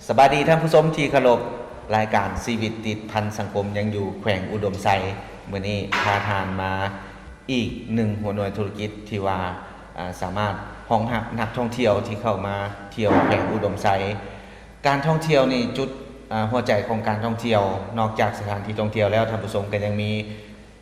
ສະບາຍດີທ່ານຜູ້ຊົມທີ່ເຄົາລົບ, ລາຍການຊີວິດຕິດພັນສັງຄົມຍັງຢູ່ແຂວງອຸດົມໄຊ. ມື້ນີ້ພາທ່ານມາອີກໜຶ່ງຫົວໜ່ວຍທຸລະກິດທີ່ວ່າ ອາ ສາມາດຮອງຮັບນັກທ່ອງທ່ຽວທີ່ເຂົ້າມາທ່ຽວແຂວງອຸດົມໄຊ. ການທ່ອງທ່ຽວນີ້ ຈຸດ ອາ ຫົວໃຈຂອງການທ່ອງທ່ຽວ ນອກຈາກສະຖານທີ່ທ່ອງທ່ຽວແລ້ວ, ທ່ານຜູ້ຊົມກໍຍັງມີ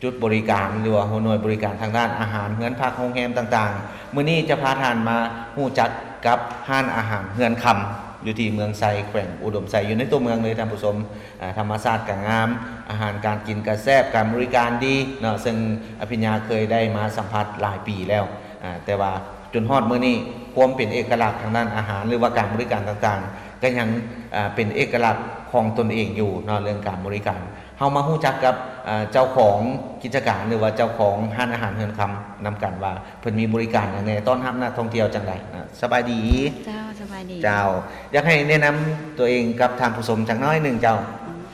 ຈຸດບໍລິການ ຫຼືວ່າຫົວໜ່ວຍບໍລິການທາງດ້ານອາຫານ, ເຮືອນພັກ, ໂຮງແຮມຕ່າງໆ. ມື້ນີ້ຈະພາທ່ານມາຮູ້ຈັກກັບຮ້ານອາຫານເຮືອນຄຳ ຢູ່ທີ່ເມືອງໄຊ ແຂວງອຸດົມໄຊ ຢູ່ໃນຕົວເມືອງເລີຍທ່ານຜູ້ຊົມ. ອາ ທຳມະຊາດກໍງາມ, ອາຫານການກິນກໍແຊບ, ການບໍລິການດີເນາະ, ເຊິ່ງອະພິນຍາເຄີຍໄດ້ມາສຳຜັດຫຼາຍປີແລ້ວ. ອາ ແຕ່ວ່າຈົນຮອດມື້ນີ້ ຄວາມເປັນເອກະລັກທາງດ້ານອາຫານ ຫຼືວ່າການບໍລິການຕ່າງໆ ກໍຍັງ ອາ ເປັນເອກະລັກຂອງຕົນເອງຢູ່ເນາະ ເລື່ອງການບໍລິການ. ເຮົາມາຮູ້ຈັກກັບ ເອີ ເຈົ້າຂອງກິດຈະການ ຫຼືວ່າເຈົ້າຂອງຮ້ານອາຫານເຮືອນຄຳນຳກັນວ່າ ເພິ່ນມີບໍລິການຫຍັງແດ່ ຕ້ອນຮັບນັກທ່ອງທ່ຽວຈັ່ງໃດ. ອາ ສະບາຍດີ. ເຈົ້າ ສະບາຍດີ. ເຈົ້າ ຢາກໃຫ້ແນະນຳຕົວເອງກັບທ່ານຜູ້ຊົມຈັກໜ້ອຍໜຶ່ງເຈົ້າ.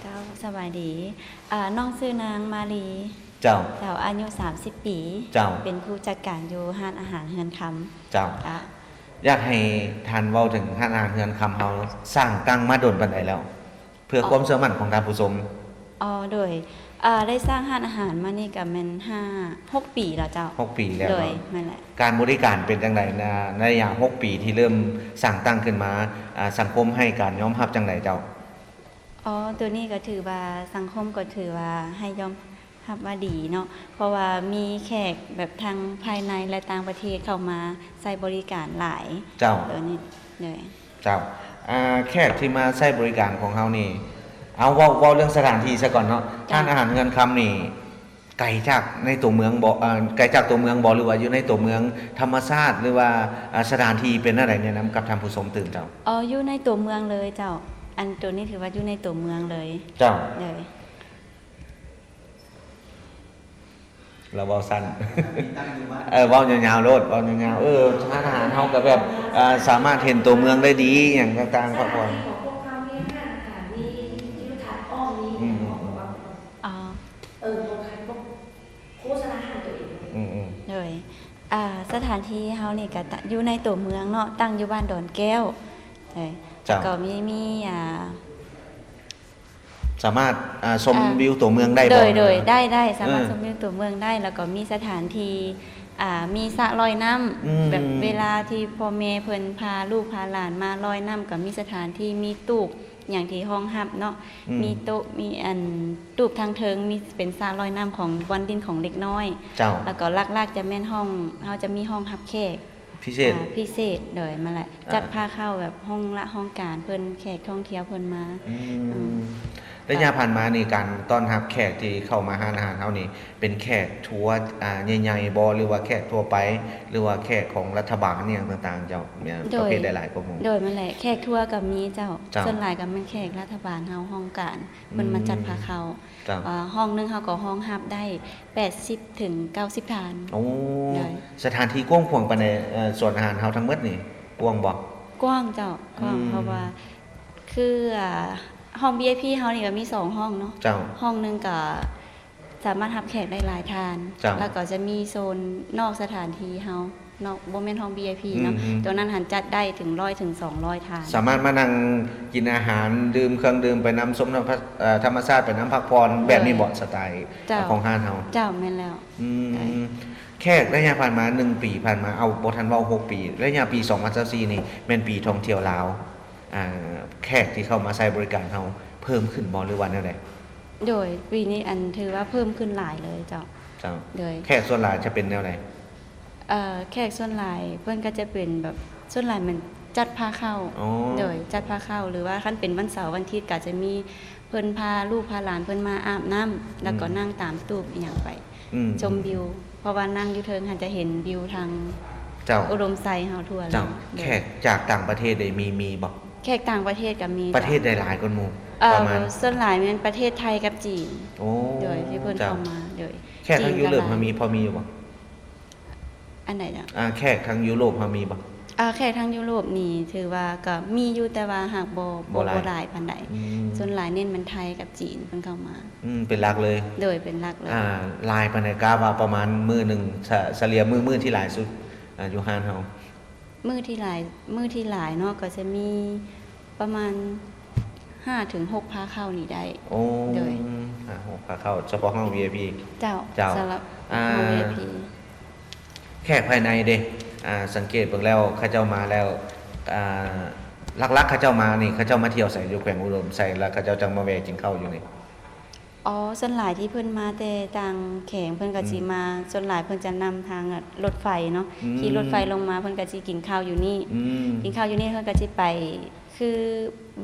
ເຈົ້າ ສະບາຍດີ. ອາ ນ້ອງຊື່ນາງມາລີ. ເຈົ້າ. ເຈົ້າ ອາຍຸສາມສິບປີ. ເຈົ້າ. ເປັນຜູ້ຈັດການຢູ່ຮ້ານອາຫານເຮືອນຄຳ. ເຈົ້າ. ອາ ຢາກໃຫ້ທ່ານເວົ້າເຖິງຮ້ານອາຫານເຮືອນຄຳເຮົາ ສ້າງຕັ້ງມາດົນປານໃດແລ້ວ? ເພື່ອຄວາມເຊື່ອໝັ້ນຂອງທ່ານຜູ້ຊົມ. ອໍ ໂດຍ ເອີ ໄດ້ສ້າງຮ້ານອາຫານມານີ້ກໍແມ່ນຫ້າ ຫົກປີແລ້ວເຈົ້າ. ຫົກປີແລ້ວ. ໂດຍ ເນາະ ແມ່ນແຫຼະ. ການບໍລິການເປັນຈັ່ງໃດ ໃນ ໃນໄລຍະຫົກປີທີ່ເລີ່ມສ້າງຕັ້ງຂຶ້ນມາ ອາ ສັງຄົມໃຫ້ການຍອມຮັບຈັ່ງໃດເຈົ້າ? ອໍ ໂຕນີ້ກໍຖືວ່າ ສັງຄົມກໍຖືວ່າໃຫ້ຍອມ ຮັບວ່າດີເນາະ ເພາະວ່າມີແຂກແບບທັງພາຍໃນ ແລະ ຕ່າງປະເທດເຂົ້າມາໃຊ້ບໍລິການຫຼາຍ. ເຈົ້າ. ໂດຍນີ້ ໂດຍ. ເຈົ້າ. ອາ ແຂກທີ່ມາໃຊ້ບໍລິການຂອງເຮົານີ້ ເອົາ ເວົ້າ ເວົ້າເລື່ອງສະຖານທີ່ຊະກ່ອນເນາະ. ເຈົ້າ. ຮ້ານອາຫານເຮືອນຄຳນີ້ ໄກຈາກໃນຕົວເມືອງບໍ່? ເອີ ໄກຈາກຕົວເມືອງບໍ່ ຫຼືວ່າຢູ່ໃນຕົວເມືອງທຳມະຊາດ ຫຼືວ່າ ອາ ສະຖານທີ່ເປັນແນວໃດ? ແນະນຳກັບທ່ານຜູ້ຊົມຕື່ມເຈົ້າ. ອໍ ຢູ່ໃນຕົວເມືອງເລີຍເຈົ້າ. ອັນໂຕນີ້ຖືວ່າຢູ່ໃນຕົວເມືອງເລີຍ. ເຈົ້າ. ໂດຍ. ລາວເວົ້າສັ້ນ ເອີ ເວົ້າຍາວໆໂລດ ເວົ້າຍາວໆ. ເອີ ຮ້ານອາຫານເຮົາກໍແບບ ເອີ ສາມາດເຫັນຕົວເມືອງໄດ້ດີ ຫຍັງຕ່າງໆ ພັກຜ່ອນ. ອືມ ອໍ ເອີ ໂຄສະນາຮ້ານຕົວເອງ. ອືມໆ ໂດຍ ອາ ສະຖານທີ່ເຮົານີ້ກໍຕະ ຢູ່ໃນຕົວເມືອງເນາະ ຕັ້ງຢູ່ບ້ານດອນແກ້ວ. ເອີ ເຈົ້າ. ແລ້ວກໍມີ ມີ ອາ ສາມາດ ອາ ຊົມ ອາ ວິວຕົວເມືອງໄດ້ບໍ່? ໂດຍ ໂດຍ ໄດ້ ໄດ້ ສາມາດ ເອີ ຊົມວິວຕົວເມືອງໄດ້ ແລ້ວກໍມີສະຖານທີ່ ອາ ມີສະລອຍນ້ຳ. ອືມ ແບບເວລາທີ່ພໍ່ແມ່ເພິ່ນພາລູກພາຫຼານມາລອຍນ້ຳ ກໍມີສະຖານທີ່ ມີຕູບຫຍັງທີ່ຮອງຮັບເນາະ. ອືມ ມີໂຕະ ມີອັນ ຕູບທາງເທິງ ມີເປັນສະລອຍນ້ຳຂອງບ່ອນຫຼິ້ນຂອງເດັກນ້ອຍ. ເຈົ້າ. ແລ້ວກໍຫຼັກໆຈະແມ່ນຫ້ອງ ເຮົາຈະມີຫ້ອງຮັບແຂກ ພິເສດ ອາ ພິເສດ. ໂດຍ ມາແຫຼະ ອາ ຈັດພາເຂົ້າແບບຫ້ອງລະຫ້ອງການເພິ່ນ ແຂກທ່ອງທ່ຽວເພິ່ນມາ. ອືມ ອືມ ໄລຍະຜ່ານມານີ້ ການຕ້ອນຮັບແຂກທີ່ເຂົ້າມາຮ້ານອາຫານເຮົານີ້ ເປັນແຂກທົວ ອາ ໃຫຍ່ໆບໍ່ ຫຼືວ່າແຂກທົ່ວໄປ ຫຼືວ່າແຂກຂອງລັດຖະບານ ອີ່ຫຍັງຕ່າງໆ ເຈົ້າ? ໂດຍ ປະເພດຫຼາຍໆກວ່າໝູ່. ໂດຍ ແມ່ນແຫຼະ ແຂກທົ່ວກໍມີເຈົ້າ. ເຈົ້າ. ສ່ວນຫຼາຍກໍແມ່ນແຂກລັດຖະບານເຮົາ ຫ້ອງການ ເພິ່ນມາ ອືມ ຈັດພາເຂົ້າ. ເຈົ້າ. ເອີ ຫ້ອງໜຶ່ງເຮົາກໍຮອງຮັບໄດ້ ແປດສິບເຖິງເກົ້າສິບທ່ານ. ໂອ້ ໂດຍ ສະຖານທີ່ກວ້າງຂວາງປານໃດ? ເອີ ສ່ວນອາຫານເຮົາທັງໝົດນີ້ກວ້າງບໍ່? ກວ້າງເຈົ້າ ກວ້າງ. ອືມ ເພາະວ່າຄື ອາ ຫ້ອງ ວີໄອພີ ເຮົານີ້ກໍມີສອງຫ້ອງເນາະ. ເຈົ້າ. ຫ້ອງໜຶ່ງກໍສາມາດຮັບແຂກໄດ້ຫຼາຍທ່ານ. ເຈົ້າ. ແລ້ວກໍຈະມີໂຊນນອກສະຖານທີ່ເຮົາ ເນາະ ບໍ່ແມ່ນຫ້ອງ ວີໄອພີ ເນາະ. ອືມໆ ໂຕນັ້ນຫັ້ນຈັດໄດ້ເຖິງຮ້ອຍເຖິງສອງຮ້ອຍທ່ານ. ສາມາດມານັ່ງກິນອາຫານ ດື່ມເຄື່ອງດື່ມ ໄປນຳຊົມທຳມະ ເອີ ທຳມະຊາດ ໄປນຳພັກຜ່ອນ ເອີ ແບບນີ້ບໍ່? ສະໄຕ ເຈົ້າ ຂອງຮ້ານເຮົາ. ເຈົ້າ ແມ່ນແລ້ວ. ອືມ ໂດຍ ແຂກໄລຍະຜ່ານມາ ໜຶ່ງປີຜ່ານມາ ເອົາ ບໍ່ທັນເວົ້າ ຫົກປີ ໄລຍະປີສອງພັນຊາວສີ່ນີ້ ແມ່ນປີທ່ອງທ່ຽວລາວ ອ່າ ແຂກທີ່ເຂົ້າມາໃຊ້ບໍລິການເຮົາເພີ່ມຂຶ້ນບໍ່ ຫຼືວ່າແນວໃດ? ໂດຍ ປີນີ້ອັນຖືວ່າເພີ່ມຂຶ້ນຫຼາຍເລີຍເຈົ້າ. ເຈົ້າ. ໂດຍ ແຂກສ່ວນຫຼາຍຈະເປັນແນວໃດ? ເອີ ແຂກສ່ວນຫຼາຍເພິ່ນກໍຈະເປັນແບບ ສ່ວນຫຼາຍແມ່ນຈັດພາເຂົ້າ. ອໍ. ໂດຍ ຈັດພາເຂົ້າ ຫຼືວ່າຄັນເປັນວັນເສົາວັນທິດກໍຈະມີເພິ່ນພາລູກພາຫຼານເພິ່ນມາອາບນ້ຳ ແລ້ວກໍ ອືມ ນັ່ງຕາມຕູບອີ່ຫຍັງໄປ ອືມ ຊົມວິວ ເພາະວ່ານັ່ງຢູ່ເທິງຫັ້ນຈະເຫັນວິວທາງ ເຈົ້າ ອຸດົມໄຊເຮົາທົ່ວເລີຍ. ເຈົ້າ. ໂດຍ ແຂກຈາກຕ່າງປະເທດເດ ມີ ມີບໍ່? ແຂກຕ່າງປະເທດກໍມີ. ປະເທດໃດຫຼາຍກວ່າໝູ່? ເອີ ປະມານ ສ່ວນຫຼາຍແມ່ນປະເທດໄທກັບຈີນ. ໂອ້ ໂດຍ ທີ່ເພິ່ນ ເຈົ້າ ເຂົ້າມາ. ໂດຍ ແຂກທາງຢູໂຣບເຮົາມີ ພໍມີຢູ່ບໍ່? ອັນໃດເຈົ້າ? ອ່າ ແຂກທາງຢູໂຣບເຮົາມີບໍ່? ອ່າ ແຂກທາງຢູໂຣບນີ້ຖືວ່າກໍມີຢູ່ ແຕ່ວ່າຫາກບໍ່ ບໍ່ ບໍ່ຫຼາຍ ບໍ່ຫຼາຍປານໃດ. ອືມ ສ່ວນຫຼາຍເນັ້ນແມ່ນໄທກັບຈີນເພິ່ນເຂົ້າມາ. ອືມ ເປັນຫຼັກເລີຍ. ໂດຍ ເປັນຫຼັກເລີຍ. ອ່າ ຫຼາຍປານໃດ? ກະວ່າປະມານມື້ໜຶ່ງ ສະ ສະເລ່ຍມື້ ມື້ທີ່ຫຼາຍສຸດ ອ່າ ຢູ່ຮ້ານເຮົາ. ມື້ທີ່ຫຼາຍ ມື້ທີ່ຫຼາຍເນາະ ກໍຈະມີປະມານ ຫ້າເຖິງຫົກພາເຂົ້ານີ້ໄດ້. ໂອ້ ໂດຍ ຫ້າ ຫົກພາເຂົ້າ ສະເພາະຫ້ອງ ວີໄອພີ. ເຈົ້າ ເຈົ້າ ສຳລັບ ອ່າ ຫ້ອງ ວີໄອພີ. ແຂກພາຍໃນເດ ອ່າ ສັງເກດເບິ່ງແລ້ວ ເຂົາເຈົ້າມາແລ້ວ ອ່າ ຫຼັກໆ ເຂົາເຈົ້າມານີ້ ເຂົາເຈົ້າມາທ່ຽວໃສ ຢູ່ແຂວງອຸດົມໄຊ ແລ້ວເຂົາເຈົ້າຈັ່ງມາແວ່ກິນເຂົ້າຢູ່ນີ້? ອໍ ສ່ວນຫຼາຍທີ່ເພິ່ນມາແຕ່ຕ່າງແຂວງ ເພິ່ນກໍ ອືມ ຊິມາ ສ່ວນຫຼາຍເພິ່ນຈະນຳທາງ ອາ ລົດໄຟເນາະ ອືມ ຂີ່ລົດໄຟລົງມາ ເພິ່ນກໍຊິກິນເຂົ້າຢູ່ນີ້ ອືມ ກິນເຂົ້າຢູ່ນີ້ ເພິ່ນກໍຊິໄປ ຄື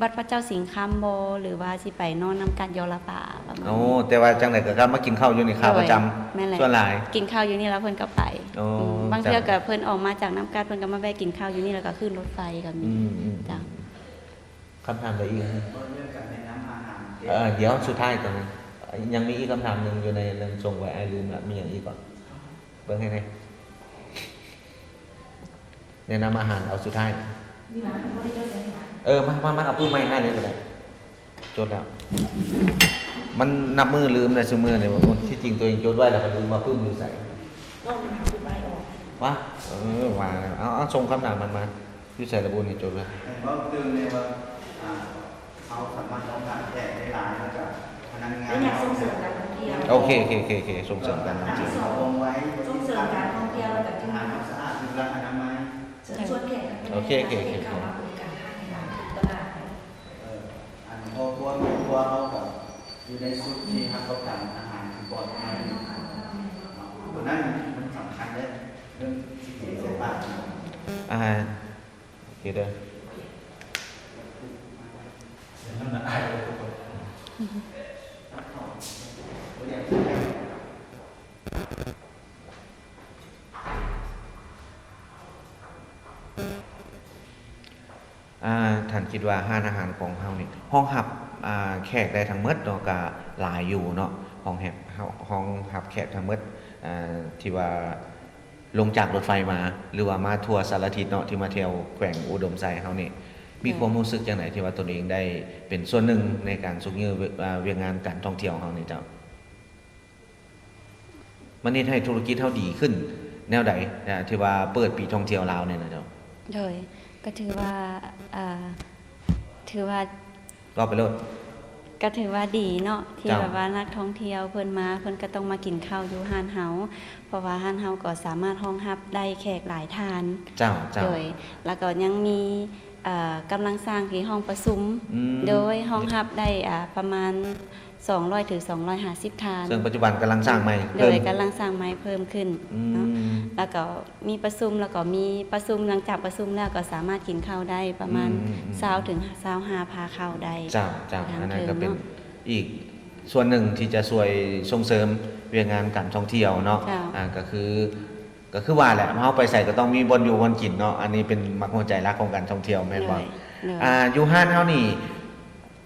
ວັດພະເຈົ້າສິງຄຳບໍ ຫຼືວ່າຊິໄປນອນນ້ຳກັດຢໍລະປາປະມານ ໂອ້ ນີ້. ແຕ່ວ່າຈັ່ງໃດກໍກັບມາກິນເຂົ້າຢູ່ນີ້ຂາປະຈຳ. ໂດຍ ແມ່ນແຫຼະ ສ່ວນຫຼາຍກິນເຂົ້າຢູ່ນີ້ແລ້ວເພິ່ນກໍໄປ. ໂອ້ ອືມ ບາງເທື່ອກໍເພິ່ນອອກມາຈາກນ້ຳກັດ ເພິ່ນກໍມາແວ່ກິນເຂົ້າຢູ່ນີ້ ແລ້ວກໍຂຶ້ນລົດໄຟກໍມີ. ອືມ ອືມ ເຈົ້າ. ຄຳຖາມໃດອີກ? ເອີ ດຽວສຸດທ້າຍກ່ອນນະ ຍັງມີອີກຄຳຖາມໜຶ່ງຢູ່ໃນນັ້ນ ສົ່ງໄວ້ ອ້າຍລືມລະ ມີຫຍັງອີກເກາະ? ເບິ່ງໃຫ້ແດ່ ແນະນຳອາຫານເອົາສຸດທ້າຍ. ເອີ ມາ ມາ ມາ ເອົາປຶ້ມໄມ້ໃຫ້ເລີຍກໍໄດ້ ຈົດແລ້ວ ມັນນັບມື້ລືມນະ ຊຸມື້ນີ້ ທີ່ຈິງຕົວເອງຈົດໄວ້ແລ້ວກໍລືມວ່າປຶ້ມຢູ່ໃສ. ວະ ເອີ ວ່າແລ້ວ ເອົາ ເອົາ ສົ່ງຄຳຖາມມັນມາ. ຢູ່ໃສລະບຸນີ້ ຈົດໄວ້. ເວົ້າຕື່ມແດ່ວ່າ ອ່າ ເຮົາສາມາດຮອງຮັບແຂກໄດ້ຫຼາຍ ແລ້ວກະພະນັກງານ ແລະ ຢາກສົ່ງເສີມການທ່ອງທ່ຽວ. ໂອເຄ ໂອເຄ ໂອເຄ ໂອເຄ ສົ່ງເສີມການທ່ອງທ່ຽວ. ສົ່ງເສີມການທ່ອງທ່ຽວ ແລ້ວກະ ອາຫານສະອາດ ມີຫຼັກອະນາໄມ. ເຊີນຊວນແຂກ ໂອເຄ ໂອເຂົ້າມາບໍລິການທ່ານໃນຮ້ານທຸກຕະຫຼາດ. ເອີ ອັນຄອບຄົວ ຄອບຄົວເຮົາກໍຢູ່ໃນຊຸດທີ່ຮັບປະກັນອາຫານທີ່ປອດໄພ. ຕົວນັ້ນມັນສຳຄັນເດ້ ເລື່ອງສິດທິເສດພາບ. ອາ ໂອເຄເດີ. ອາ ທ່ານຄິດວ່າຮ້ານອາຫານຂອງເຮົານີ້ຮອງຮັບ ອາ ແຂກໄດ້ທັງໝົດເນາະ ກະຫຼາຍຢູ່ເນາະ ຮອງແຮບ ຮອງຮັບແຂກທັງໝົດ ອາ ທີ່ວ່າ ລົງຈາກລົດໄຟມາ ຫຼືວ່າມາທົ່ວສາລະທິດເນາະ ທີ່ມາທ່ຽວແຂວງອຸດົມໄຊເຮົານີ້ ມີ ແມ່ນ ຄວາມຮູ້ສຶກຈັ່ງໃດທີ່ວ່າຕົນເອງໄດ້ເປັນສ່ວນໜຶ່ງໃນການຊຸກຍູ້ ເອີ ວຽກງານການທ່ອງທ່ຽວເຮົານີ້ເຈົ້າ? ມັນເຮັດໃຫ້ທຸລະກິດເຮົາດີຂຶ້ນແນວໃດ ທີ່ວ່າເປີດປີທ່ອງທ່ຽວລາວນີ້ນະເຈົ້າ? ໂດຍ ກໍຖືວ່າ ເອີ ຖືວ່າ ເວົ້າໄປໂລດ. ກໍຖືວ່າດີເນາະ ທີ່ ເຈົ້າ ແບບວ່ານັກທ່ອງທ່ຽວເພິ່ນມາ ເພິ່ນກໍຕ້ອງມາກິນເຂົ້າຢູ່ຮ້ານເຮົາ ເພາະວ່າຮ້ານເຮົາກໍສາມາດຮອງຮັບໄດ້ແຂກຫຼາຍທ່ານ. ເຈົ້າ ເຈົ້າ. ໂດຍ ແລ້ວກໍຍັງມີ ເອີ ກຳລັງສ້າງທີ່ຫ້ອງປະຊຸມ ອືມ ໂດຍຮອງຮັບໄດ້ ອາ ປະມານສອງຮ້ອຍເຖິງສອງຮ້ອຍຫ້າສິບທ່ານ ເຊິ່ງປັດຈຸບັນກຳລັງສ້າງໃໝ່ ໂດຍ ເພີ່ມ ກຳລັງສ້າງໃໝ່ເພີ່ມຂຶ້ນ ອືມ ເນາະ ແລ້ວກໍ ມີປະຊຸມ ແລ້ວກໍມີປະຊຸມ ຫຼັງຈາກປະຊຸມແລ້ວກໍສາມາດກິນເຂົ້າໄດ້ປະມານ ອືມ ຊາວເຖິງຊາວຫ້າພາເຂົ້າໄດ້. ເຈົ້າ ເຈົ້າ ອັນນັ້ນກໍເປັນອີກສ່ວນໜຶ່ງທີ່ຈະຊ່ວຍສົ່ງເສີມວຽກງານການທ່ອງທ່ຽວເນາະ. ເຈົ້າ ອາ ກໍຄື ກໍຄືວ່າແຫຼະ ເຮົາໄປໃສກໍຕ້ອງມີບ່ອນຢູ່ບ່ອນກິນເນາະ ອັນນີ້ເປັນໝາກຫົວໃຈຫຼັກຂອງການທ່ອງທ່ຽວແມ່ນບໍ່? ໂດຍ ໂດຍ. ອາ ຢູ່ຮ້ານເຮົານີ້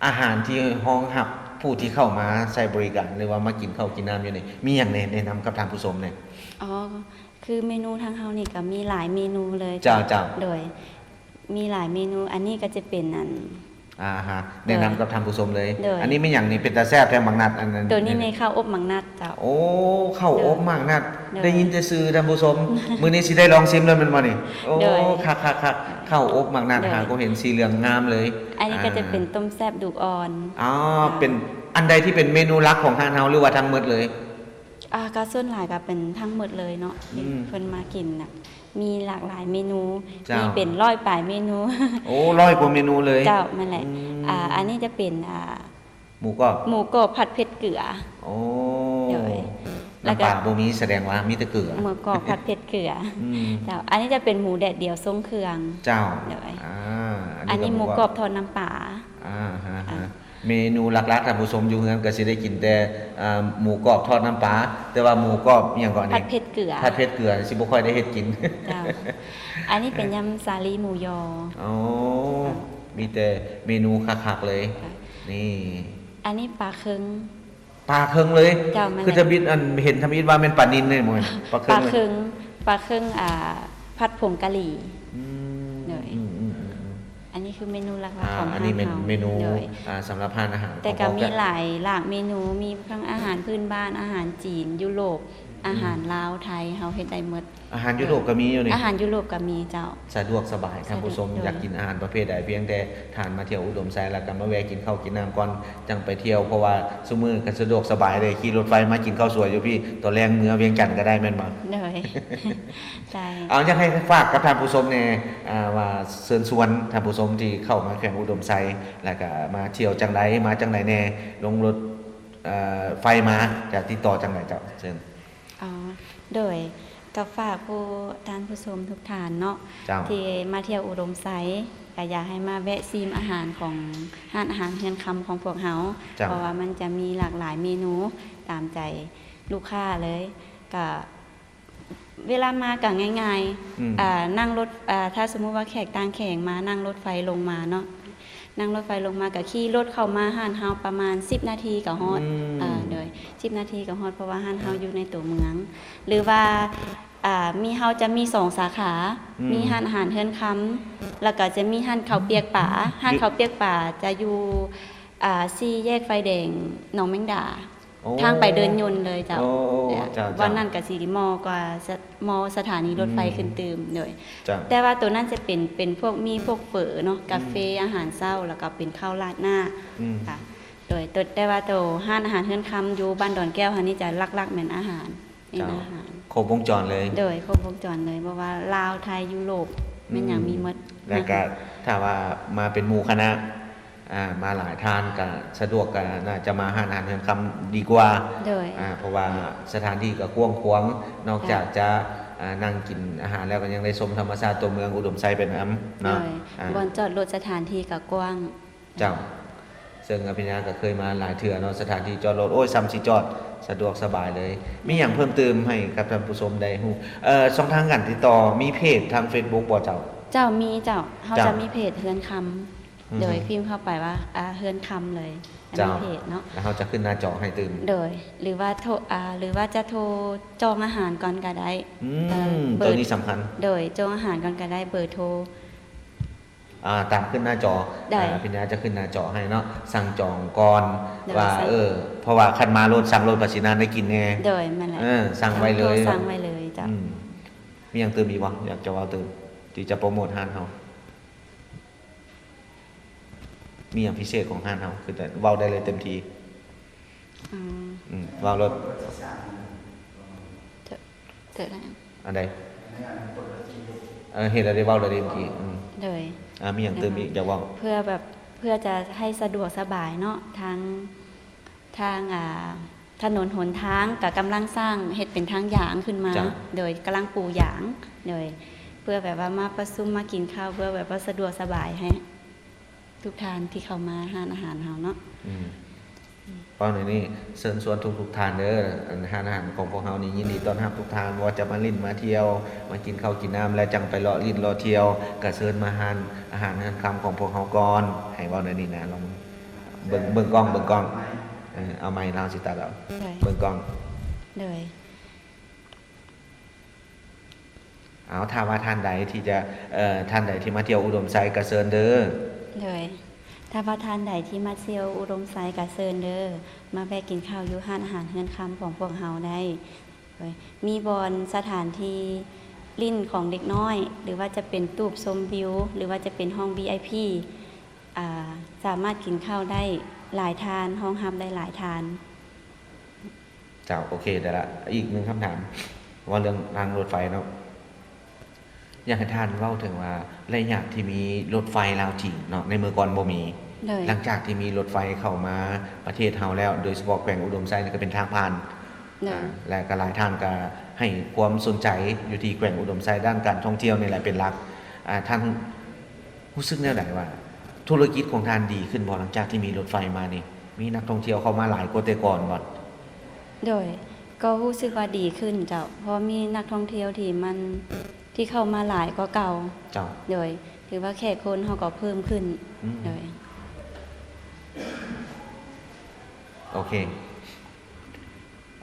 ອາຫານທີ່ຮອງຮັບຜູ້ທີ່ເຂົ້າມາໃຊ້ບໍລິການ ຫຼືວ່າມາກິນເຂົ້າກິນນ້ຳຢູ່ນີ້ ມີຫຍັງແດ່ ແນະນຳກັບທ່ານຜູ້ຊົມແດ່? ອໍ ຄືເມນູທາງເຮົານີ້ກໍມີຫຼາຍເມນູເລີຍ. ເຈົ້າ ເຈົ້າ. ໂດຍ ມີຫຼາຍເມນູ ອັນນີ້ກໍຈະເປັນອັນ ອາຮະ ແນະນຳກັບທ່ານຜູ້ຊົມເລີຍ. ໂດຍ ອັນນີ້ແມ່ນຫຍັງນີ້ ເປັນຕາແຊບແທ້ ໝາກນັດ ອັນນັ້ນ. ໂຕນີ້ແມ່ນເຂົ້າອົບໝາກນັດເຈົ້າ. ໂອ້ ເຂົ້າອົບໝາກນັດ ໂດຍ ໄດ້ຍິນແຕ່ຊື່ທ່ານຜູ້ຊົມ ມື້ນີ້ຊິໄດ້ລອງຊິມແລ້ວແມ່ນບໍ່ນີ້? ໂອ້ ໂດຍ ຄັກໆໆ ເຂົ້າອົບໝາກນັດ ໂດຍ ຫາກໍເຫັນສີເຫຼືອງງາມເລີຍ. ອັນນີ້ກໍຈະເປັນ ອ່າ ຕົ້ມແຊບດູກອ່ອນ. ອໍ ເປັນອັນໃດທີ່ເປັນເມນູຫຼັກຂອງຮ້ານເຮົາ ຫຼືວ່າທັງໝົດເລີຍ? ອ່າ ກໍສ່ວນຫຼາຍກໍເປັນທັງໝົດເລີຍເນາະ ອືມ ທີ່ເພິ່ນມາກິນນະ ມີຫຼາກຫຼາຍເມນູ ເຈົ້າ ມີເປັນຮ້ອຍປາຍເມນູ. ໂອ້ ຮ້ອຍກວ່າເມນູເລີຍ. ເຈົ້າ ແມ່ນແຫຼະ. ອືມ ອ່າ ອັນນີ້ຈະເປັນ ອ່າ ໝູກອບ ໝູກອບຜັດເຜັດເກືອ. ໂອ້ ໂດຍ ແລ້ວກໍ ນ້ຳປາບໍ່ມີ ສະແດງວ່າມີແຕ່ເກືອ. ໝູກອບຜັດເຜັດເກືອ. ອືມ ເຈົ້າ ອັນນີ້ຈະເປັນໝູແດດດຽວຊົງເຄື່ອງ. ເຈົ້າ ໂດຍ ອ່າ ອັນນີ້ໝູກອບທອດນ້ຳປາ. ອ່າຮະ ອ່າ ເມນູຫຼັກໆ ທ່ານຜູ້ຊົມຢູ່ເຮືອນກໍຊິໄດ້ກິນແຕ່ ເອີ ໝູກອບທອດນ້ຳປາ ແຕ່ວ່າໝູກອບອີ່ຫຍັງເກາະນີ້ ຜັດເຜັດເກືອ ຜັດເຜັດເກືອ ຊິບໍ່ຄ່ອຍໄດ້ເຮັດກິນ. ເຈົ້າ ອັນນີ້ເປັນ ເອີ ຍຳສາລີໝູຢໍ. ອໍ ເອີ ມີແຕ່ເມນູຄັກໆເລີຍ. ເອີ ນີ້ ອັນນີ້ປາເຄິງ. ປາເຄິງເລີຍ. ເຈົ້າ ແມ່ນແຫຼະ. ຄືທຳອິດ ອັນເຫັນທຳອິດວ່າແມ່ນປານິນເດ້ ບໍ່ແມ່ນ ປາເຄິງ. ປາເຄິງ ປາເຄິງ ອ່າ ຜັດຜົງກະຫຼີ່. ອືມ ໂດຍ ອືມໆໆໆ ອັນນີ້ຄືເມນູຫຼັກໆ ອ່າ ຂອງຮ້ານເຮົາ. ອັນນີ້ແມ່ນເມນູ ໂດຍ ອ່າ ສຳລັບຮ້ານອາຫານ ແຕ່ກໍມີຫຼາຍຫຼາກເມນູ ມີທັງອາຫານພື້ນບ້ານ ອາຫານຈີນ ຢູໂຣບ ອາຫານ ອືມ ລາວ ໄທ ເຮົາເຮັດໄດ້ໝົດ. ອາຫານຢູໂຣບກໍມີຢູ່ນີ້. ອາຫານຢູໂຣບກໍມີເຈົ້າ. ສະດວກສະບາຍ. ສະດວກ ທ່ານຜູ້ຊົມ ສະດວກ ຢາກກິນອາຫານປະເພດໃດ ພຽງແຕ່ທ່ານມາທ່ຽວອຸດົມໄຊ ແລ້ວກໍມາແວ່ກິນເຂົ້າກິນນ້ຳກ່ອນ ຈັ່ງໄປທ່ຽວ ເພາະວ່າຊຸມື້ກໍສະດວກສະບາຍເດ້ ຂີ່ລົດໄຟມາກິນເຂົ້າສວຍຢູ່ພີ້ ຕອນແລງເມືອວຽງຈັນກໍໄດ້ແມ່ນບໍ່? ໂດຍ ໃຊ່. ເອົາ ຢາກໃຫ້ຝາກກັບທ່ານຜູ້ຊົມແດ່ ອ່າ ວ່າເຊີນຊວນທ່ານຜູ້ຊົມທີ່ເຂົ້າມາແຂວງອຸດົມໄຊ ແລ້ວກໍມາທ່ຽວຈັ່ງໃດ ມາຈັ່ງໃດແດ່ ລົງລົດ ເອີ ໄຟມາ ຈະຕິດຕໍ່ຈັ່ງໃດເຈົ້າ? ເຊີນ. ອໍ ໂດຍ ກໍຝາກຜູ້ ທ່ານຜູ້ຊົມທຸກທ່ານເນາະ ເຈົ້າ ທີ່ມາທ່ຽວອຸດົມໄຊ ກໍຢາກໃຫ້ມາແວະຊີມອາຫານຂອງຮ້ານອາຫານເຮືອນຄຳຂອງພວກເຮົາ ເຈົ້າ ເພາະວ່າມັນຈະມີຫຼາກຫຼາຍເມນູຕາມໃຈລູກຄ້າເລີຍ. ກໍເວລາມາກໍງ່າຍໆ ອືມ ອ່າ ນັ່ງລົດ ອ່າ ຖ້າສົມມຸດວ່າແຂກຕ່າງແຂວງມາ ນັ່ງລົດໄຟລົງມາເນາະ ນັ່ງລົດໄຟລົງມາກໍຂີ່ລົດເຂົ້າມາຮ້ານເຮົາປະມານສິບນາທີກໍຮອດ. ອືມ ເອີ ໂດຍ ສິບນາທີກໍຮອດ ເພາະວ່າຮ້ານເຮົາຢູ່ໃນຕົວເມືອງ ຫຼືວ່າ ອ່າ ມີ ເຮົາຈະມີສອງສາຂາ ອືມ ມີຮ້ານອາຫານເຮືອນຄຳ ແລ້ວກໍຈະມີຮ້ານເຂົ້າປຽກປາ. ຮ້ານເຂົ້າປຽກປາຈະຢູ່ ອ່າ ສີ່ແຍກໄຟແດງໜອງແມງດາ. ໂອ້ ທາງໄປເດີ່ນຍົນເລີຍເຈົ້າ. ໂອ້ ເຈົ້າ ເຈົ້າ ບ່ອນນັ້ນກໍຊິມໍ່ກວ່າ ສະ ມໍ່ສະຖານີລົດໄຟ ອືມ ຂຶ້ນຕື່ມ. ໂດຍ ເຈົ້າ ແຕ່ວ່າໂຕນັ້ນຈະເປັນ ເປັນພວກ ມີພວກເຝີເນາະ ກາເຟ ອືມ ອາຫານເຊົ້າ ແລ້ວກໍເປັນເຂົ້າລາດໜ້າ. ອືມ ຄ່ະ ໂດຍ ໂຕ ແຕ່ວ່າໂຕຮ້ານອາຫານເຮືອນຄຳຢູ່ບ້ານດອນແກ້ວເຮົານີ້ ຈະຫຼັກໆແມ່ນອາຫານ ເປັນ ເຈົ້າ ອາຫານ ຄົບວົງຈອນເລີຍ. ໂດຍ ຄົບວົງຈອນເລີຍ ບໍ່ວ່າລາວ ໄທ ຢູໂຣບ ແມ່ນຫຍັງ ອືມ ມີໝົດ. ແລ້ວກໍຖ້າວ່າມາເປັນໝູ່ຄະນະ ອ່າ ມາຫຼາຍທ່ານກໍສະດວກ ກໍໜ້າຈະມາຮ້ານອາຫານເຮືອນຄຳດີກວ່າ. ໂດຍ ອ່າ ເພາະວ່າສະຖານທີ່ກໍກວ້າງຂວາງ ນອກຈາກ ເຈົ້າ ຈະ ອ່າ ນັ່ງກິນອາຫານແລ້ວ ກໍຍັງໄດ້ຊົມທຳມະຊາດຕົວເມືອງອຸດົມໄຊໄປນຳເນາະ. ໂດຍ ອ່າ ບ່ອນຈອດລົດສະຖານທີ່ກໍກວ້າງ. ເຈົ້າ ເຊິ່ງອະພິນຍາກໍເຄີຍມາຫຼາຍເທື່ອເນາະ ສະຖານທີ່ຈອດລົດ ໂອ້ຍ ຊ່ຳຊິຈອດສະດວກສະບາຍເລີຍ. ມີຫຍັງເພີ່ມຕື່ມໃຫ້ກັບທ່ານຜູ້ຊົມໄດ້ຮູ້? ເອີ ຊ່ອງທາງການຕິດຕໍ່ ມີເພຈທາງເຟສບຸກບໍ່ເຈົ້າ? ເຈົ້າ ມີເຈົ້າ. ເຮົາ ເຈົ້າ ຈະມີເພຈເຮືອນຄຳ. ອືຮຶ ໂດຍ ພິມເຂົ້າໄປວ່າ ອ່າ ເຮືອນຄຳເລີຍ. ເຈົ້າ ມີເພຈເນາະ ແລ້ວເຮົາຈະຂຶ້ນໜ້າຈໍໃຫ້ຕື່ມ. ໂດຍ ຫຼືວ່າໂທ ອ່າ ຫຼືວ່າຈະໂທຈອງອາຫານກ່ອນກໍໄດ້. ອືມ ເອີ ໂຕນີ້ສຳຄັນ. ໂດຍ ຈອງອາຫານກ່ອນກໍໄດ້ ເບີໂທ ອ່າ ຕາມຂຶ້ນໜ້າຈໍ. ໂດຍ ອ່າ ພິນຍາຈະຂຶ້ນໜ້າຈໍໃຫ້ເນາະ ສັ່ງຈອງກ່ອນ. ໂດຍ ວ່າ ເອີ ເພາະວ່າຄັນມາໂລດ ສັ່ງໂລດ ປະຊິນານໄດ້ກິນແນ່. ໂດຍ ແມ່ນແຫຼະ. ເອີ ສັ່ງໄວ້ເລີຍ ສັ່ງໄວ້ເລີຍເຈົ້າ. ອືມ ມີຫຍັງຕື່ມອີກບໍ່ ຢາກຈະເວົ້າຕື່ມ ທີ່ຈະໂປຣໂມດຮ້ານເຮົາ? ມີຫຍັງພິເສດຂອງຮ້ານເຮົາ? ຄືແຕ່ເວົ້າໄດ້ເລີຍເຕັມທີ່. ອືມ ອືມ ເວົ້າໂລດ. ເອີ ເອີ ອັນໃດ? ເອີ ເຫັນແລ້ວໄດ້ເວົ້າແລ້ວເດ້ເມື່ອກີ້. ອືມ ໂດຍ ອ່າ ມີຫຍັງຕື່ມອີກຢາກເວົ້າ? ເພື່ອແບບ ເພື່ອຈະໃຫ້ສະດວກສະບາຍເນາະ ທາງ ທາງ ອ່າ ຖະໜົນຫົນທາງກໍກຳລັງສ້າງເຮັດເປັນທາງຢາງຂຶ້ນມາ. ເຈົ້າ ໂດຍ ກຳລັງປູຢາງ. ໂດຍ ເພື່ອແບບວ່າມາປະຊຸມ ມາກິນເຂົ້າ ເພື່ອແບບວ່າສະດວກສະບາຍໃຫ້ ທຸກທ່ານທີ່ເຂົ້າມາຮ້ານອາຫານເຮົາເນາະ. ອືມ ເວົ້າແນວນີ້ ເຊີນຊວນທຸກໆທ່ານເດີ ອັນຮ້ານອາຫານຂອງພວກເຮົານີ້ຍິນດີຕ້ອນຮັບທຸກທ່ານ ບໍ່ວ່າຈະມາຫຼິ້ນມາທ່ຽວ ມາກິນເຂົ້າກິນນ້ຳ ແລ້ວຈັ່ງໄປເລາະຫຼິ້ນເລາະທ່ຽວ ກະເຊີນມາຮ້ານອາຫານເຮືອນຄຳຂອງພວກເຮົາກ່ອນ. ໃຫ້ເວົ້າແນວນີ້ນະ ລອງເບິ່ງ ເບິ່ງກ້ອງ ເບິ່ງກ້ອງ. ເອີ ເອົາໄມ ລາວຊິຕັດເອົາ. ໂດຍ ເບິ່ງກ້ອງ. ໂດຍ. ເອົາ ຖ້າວ່າທ່ານໃດທີ່ຈະ ເອີ ທ່ານໃດທີ່ມາທ່ຽວອຸດົມໄຊກໍເຊີນເດີ. ໂດຍ ຖ້າວ່າທ່ານໃດທີ່ມາທ່ຽວອຸດົມໄຊກໍເຊີນເດີ ມາແວະກິນເຂົ້າຢູ່ຮ້ານອາຫານເຮືອນຄຳຂອງພວກເຮົາໄດ້. ໂດຍ ມີບ່ອນສະຖານທີ່ຫຼິ້ນຂອງເດັກນ້ອຍ ຫຼືວ່າຈະເປັນຕູບຊົມວິວ ຫຼືວ່າຈະເປັນຫ້ອງ ວີໄອພີ ອ່າ ສາມາດກິນເຂົ້າໄດ້ຫຼາຍທ່ານ ຮອງຮັບໄດ້ຫຼາຍທ່ານ. ເຈົ້າ ໂອເຄ ໄດ້ລະ. ອີກໜຶ່ງຄຳຖາມ ເວົ້າເລື່ອງທາງລົດໄຟເນາະ ຢາກໃຫ້ທ່ານເວົ້າເຖິງວ່າ ໄລຍະທີ່ມີລົດໄຟລາວຈີນເນາະ ໃນເມື່ອກ່ອນບໍ່ມີ ໂດຍ ຫຼັງຈາກທີ່ມີລົດໄຟເຂົ້າມາປະເທດເຮົາແລ້ວ ໂດຍສະເພາະແຂວງອຸດົມໄຊນີ້ກໍເປັນທາງຜ່ານ ໂດຍ ອ່າ ແລະກໍຫຼາຍທ່ານກໍໃຫ້ຄວາມສົນໃຈຢູ່ທີ່ແຂວງອຸດົມໄຊ ດ້ານການທ່ອງທ່ຽວນີ້ແຫຼະເປັນຫຼັກ. ອ່າ ທ່ານ ຮູ້ສຶກແນວໃດວ່າທຸລະກິດຂອງທ່ານດີຂຶ້ນບໍ່ ຫຼັງຈາກທີ່ມີລົດໄຟມານີ້? ມີນັກທ່ອງທ່ຽວເຂົ້າມາຫຼາຍກວ່າແຕ່ກ່ອນບໍ່? ໂດຍ ກໍຮູ້ສຶກວ່າດີຂຶ້ນເຈົ້າ ເພາະມີນັກທ່ອງທ່ຽວທີ່ມັນ ທີ່ເຂົ້າມາຫຼາຍກວ່າເກົ່າ. ເຈົ້າ. ໂດຍ ຖືວ່າແຂກຄົນເຮົາກໍເພີ່ມຂຶ້ນ. ອືມ. ໂດຍ. ໂອເຄ.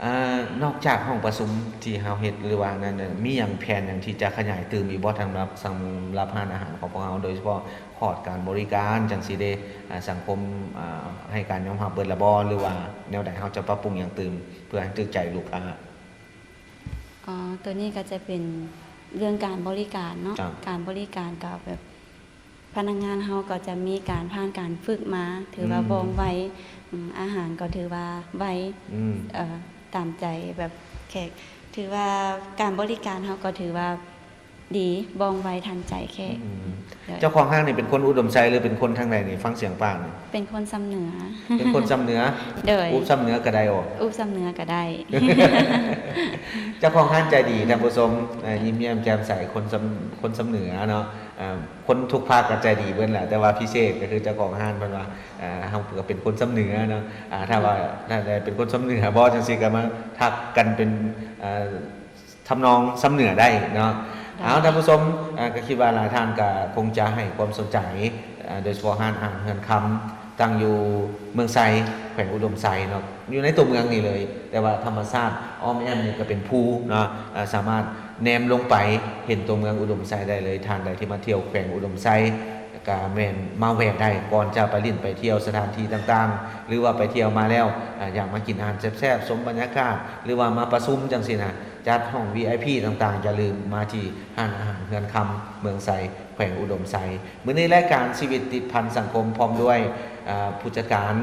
ອ່າ ນອກຈາກຫ້ອງປະຊຸມທີ່ເຮົາເຮັດ ຫຼືວ່ານັ້ນ ມີຫຍັງ ແຜນຫຍັງທີ່ຈະຂະຫຍາຍຕື່ມອີກບໍ່ ສຳລັບ ສຳລັບຮ້ານອາຫານຂອງພວກເຮົາ ໂດຍສະເພາະຂອດການບໍລິການຈັ່ງຊີ້ເດ ອ່າ ສັງຄົມ ອ່າ ໃຫ້ການຍອມຮັບເບິດລະບໍ່ ຫຼືວ່າແນວໃດ ເຮົາຈະປັບປຸງຫຍັງຕື່ມ ເພື່ອໃຫ້ຖືກໃຈລູກຄ້າ? ອໍ ໂຕນີ້ກໍຈະເປັນເລື່ອງການບໍລິການເນາະ ເຈົ້າ ການບໍລິການກໍແບບ ພະນັກງານເຮົາກໍຈະມີການຜ່ານການຝຶກມາ ຖືວ່າ ອືມ ວ່ອງໄວ ອືມ ອາຫານກໍຖືວ່າໄວ ອືມ ເອີ ຕາມໃຈແບບແຂກ ຖືວ່າການບໍລິການເຮົາກໍຖືວ່າດີ ວ່ອງໄວທັນໃຈແຂກ ອືມ ໂດຍ ເຈົ້າຂອງຮ້ານນີ້ເປັນຄົນອຸດົມໄຊ ຫຼືເປັນຄົນທາງໃດນີ້? ຟັງສຽງປາກນີ້ ເປັນຄົນຊຳເໜືອ ເປັນຄົນຊຳເໜືອ ໂດຍ ອູບຊຳເໜືອກໍໄດ້ບໍ່? ອູບຊຳເໜືອກໍໄດ້ ເຈົ້າຂອງຮ້ານໃຈດີທ່ານຜູ້ຊົມ ເອີ ຍິ້ມແຍ້ມແຈ່ມໃສ ຄົນຊຳ ຄົນຊຳເໜືອເນາະ ເອີ ຄົນທຸກພາກກໍໃຈດີເບິດແຫຼະ ແຕ່ວ່າພິເສດກໍຄືເຈົ້າຂອງຮ້ານເພິ່ນວ່າ ເອີ ເຮົາກໍເປັນຄົນຊຳເໜືອເນາະ ອາ ຖ້າວ່າ ອືມ ຖ້າໄດ້ເປັນຄົນຊຳເໜືອບໍ່ ຈັ່ງຊີ້ກໍມາທັກກັນເປັນ ເອີ ທຳນອງຊຳເໜືອໄດ້ເນາະ ໄດ້ ເອົາ ທ່ານຜູ້ຊົມ ເອີ ກໍຄິດວ່າຫຼາຍທ່ານກໍຄົງຈະໃຫ້ຄວາມສົນໃຈ ເອີ ໂດຍສະເພາະຮ້ານອາຫານເຮືອນຄຳ ຕັ້ງຢູ່ເມືອງໄຊ ແຂວງອຸດົມໄຊເນາະ ຢູ່ໃນຕົວເມືອງນີ້ເລີຍ ແຕ່ວ່າທຳມະຊາດອ້ອມແອ້ມນີ້ກໍເປັນພູເນາະ ເອີ ສາມາດແນມລົງໄປເຫັນຕົວເມືອງອຸດົມໄຊໄດ້ເລີຍ ທ່ານໃດທີ່ມາທ່ຽວແຂວງອຸດົມໄຊ ກໍແມ່ນມາແວ່ໄດ້ ກ່ອນຈະໄປຫຼິ້ນໄປທ່ຽວສະຖານທີ່ຕ່າງໆ ຫຼືວ່າໄປທ່ຽວມາແລ້ວ ອາ ຢາກມາກິນອາຫານແຊບໆ ຊົມບັນຍາກາດ ຫຼືວ່າມາປະຊຸມຈັ່ງຊີ້ນະ ຈັດຫ້ອງ ວີໄອພີ ຕ່າງໆ ຢ່າລືມມາທີ່ຮ້ານອາຫານເຮືອນຄຳ ເມືອງໄຊ ແຂວງອຸດົມໄຊ. ມື້ນີ້ລາຍການຊີວິດຕິດພັນສັງຄົມ ພ້ອມດ້ວຍ ເອີ ຜູ້ຈັດການ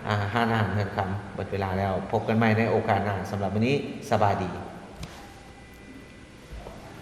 ອາ ຮ້ານອາຫານເຮືອນຄຳ ໝົດເວລາແລ້ວ. ພົບກັນໃໝ່ໃນໂອກາດໜ້າ. ສຳລັບມື້ນີ້ ສະບາຍດີ.